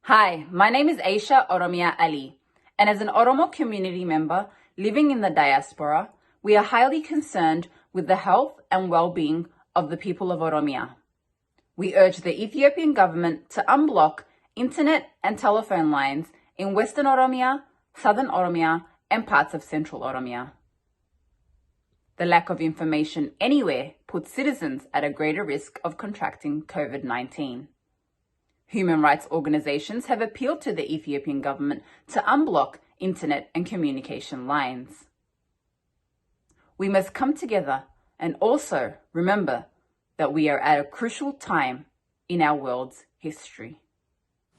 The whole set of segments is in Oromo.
Hi, my name is Aisha Oromia Ali, and as an Oromo community member living in the diaspora, we are highly concerned with the health and well-being of the people of Oromia. We urge the Ethiopian government to unblock internet and telephone lines in Western Oromia, Southern Oromia, and parts of Central Oromia. The lack of information anywhere puts citizens at a greater risk of contracting COVID-19. Human rights organizations have appealed to the Ethiopian government to unblock internet and communication lines. We must come together and also remember that we are at a crucial time in our world's history.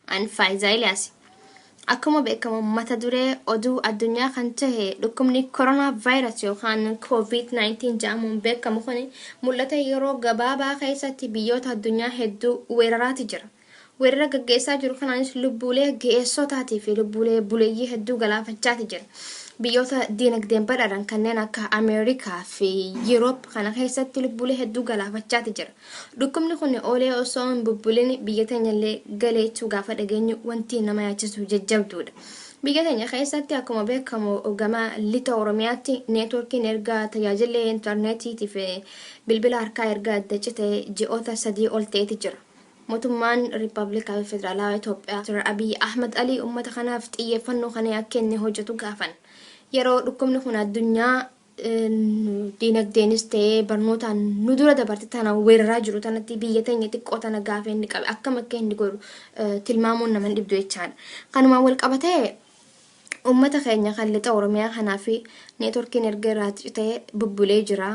An Faayisaa Eliyaas. Akkuma beekamu, mata duree oduu addunyaa kan tahe dhukkubni koronaa vaayirasii yookaan COVID-19 jedhamuun beekamu kun mul'ata yeroo gabaabaa keessatti biyyoota addunyaa hedduu weeraraati jira. Weerara gaggeessaa jiru kanaanis lubbuulee ga'eessotaatii fi lubbuulee buleeyyii hedduu galaafachaati jira. Biyyoota diinagdeen badhaadhan kanneen akka Ameerikaa fi Yuuroop kana keessatti lubbuulee hedduu galaafachaati jira. Dhukkubni kun oolee osoo hin bubbulin biyya teenyallee galeechuu gaafa dhageenyu wanti nama yaachisu jajjabduudha. Biyya teenya keessatti akkuma beekamu gama lixa Oromiyaatti neetworkiin erga tajaajilli intarneetiitii fi bilbila harkaa erga adda cite ji'oota 3 ol ta'eeti jira. Mootummaan Riippaabilikaa Federaalawaa Itoophiyaa Dr. Abiy Ahmad Ali uummata kanaaf xiyyeeffannoo kana akka inni hojjetu gaafan. Yeroo dhukkubni kun addunyaa diinagdeenis ta'ee barnootaan nu dura dabarte tana weeraraa jiru tanatti biyya teenya xiqqoo tana gaafa inni qabe akkam akka inni godhu tilmaamuun nama hin dhibdu jechaadha. Kanumaan wal qabatee uummata keenya kan lixa Oromiyaa kanaa fi neetworkiin erga irraa citee bubbulee jira.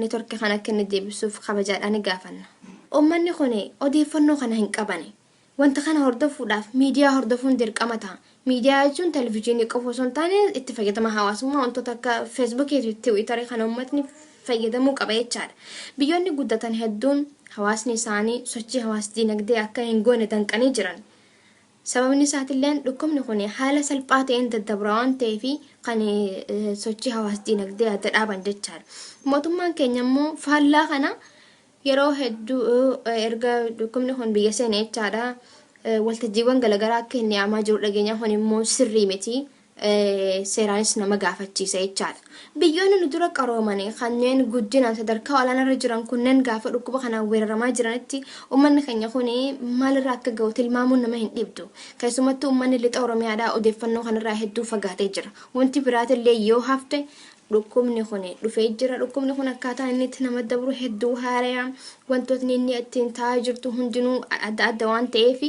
Neetworkii kana akka inni deebisuuf kabajaadhaan ni gaafanna. Uummanni kun odeeffannoo kana hin qabane. Wanta kana hordofuudhaaf miidiyaa hordofuun dirqama ta'a. Miidiyaa jechuun televizyiinii qofa osoo hin taane itti fayyadama hawaasummaa wantoota akka feesbuukii fi tiwiitarii kana uummatni fayyadamuu qaba jechaadha. Biyyoonni guddatan hedduun hawaasni isaanii sochii hawaas diinagdee akka hin goone danqanii jiran. Sababni isaatilleen dhukkubni kun haala salphaa ta'een daddabra waan ta'eef kan sochii hawaas diinagdee adda dhaaban jechaadha. Mootummaan keenya immoo faallaa kana yeroo hedduu erga dhukkubni kun biyya seene jechaadha. Waltajjiiwwan garaagaraa akka inni yaamaa jiru dhageenya, kun immoo sirrii miti. Seeraanis nama gaafachiisa jechaadha. Biyyoonni nu dura qarooman kanneen guddinaan sadarkaa olaanaarra jiran kunneen gaafa dhukkuba kanaan weeraramaa jiranitti uummanni keenya kun maalirraa akka ga'u tilmaamuun nama hin dhibdu. Keessumattuu uummanni lixa Oromiyaadhaa odeeffannoo kanarraa hedduu fagaatee jira. Wanti biraatillee yoo hafte dhukkubni kun dhufee jira. Dhukkubni kun akkaataa inni itti nama dabru hedduu haarayaa, wantootni inni ittiin ta'aa jirtu hundinuu adda adda waan ta'eef,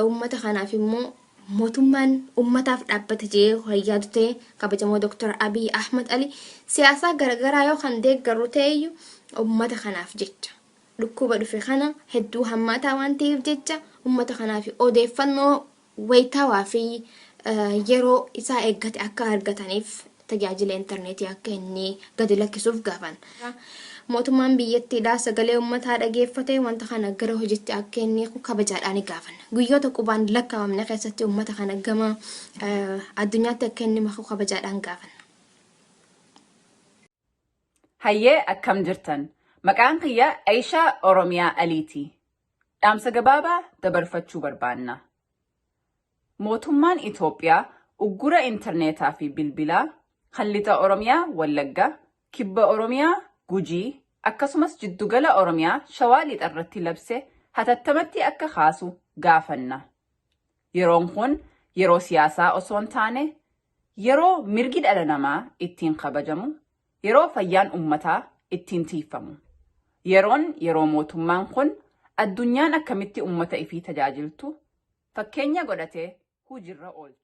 uummata kanaaf immoo mootummaan uummataaf dhaabbata jee yaadu ta'e kabajamoo Dr. Abiy Ahmad Ali siyaasaa garaagaraa yoo kan deeggaru ta'eyyuu, uummata kanaaf jecha dhukkuba dhufe kana hedduu hammaataa waan ta'eef jecha uummata kanaaf odeeffannoo wayitaawaa fi yeroo isaa eeggate akka argataniif tajaajila intarneetii akka inni gadi lakkisuuf gaafan. Mootummaan biyyattiidhaa sagalee uummataa dhageeffate wanta kana gara hojiitti akka inni kabajaadhaan gaafanna. Guyyoota qubaan lakkaawamne keessatti uummata kana gama addunyaatti akka inni maku kabajaadhaan gaafanna. Hayyee, akkam jirtan? Maqaan kiyya Aishaa Oromiyaa Aliiti. Dhaamsa gabaabaa dabarfachuu barbaanna. Mootummaan Itoophiyaa uggura intarneetaa fi bilbilaa kan lixa Oromiyaa Wallagga, kibba Oromiyaa Gujii, akkasumas jiddugala Oromiyaa Shawaa lixa irratti labse hatattamatti akka kaasu gaafanna. Yeroon kun yeroo siyaasaa osoo hin taane yeroo mirgi dhala namaa ittiin kabajamu, yeroo fayyaan uummataa ittiin tiifamu. Yeroon yeroo mootummaan kun addunyaan akkamitti uummata ifii tajaajiltu fakkeenya godhatee hojiirra oolchu.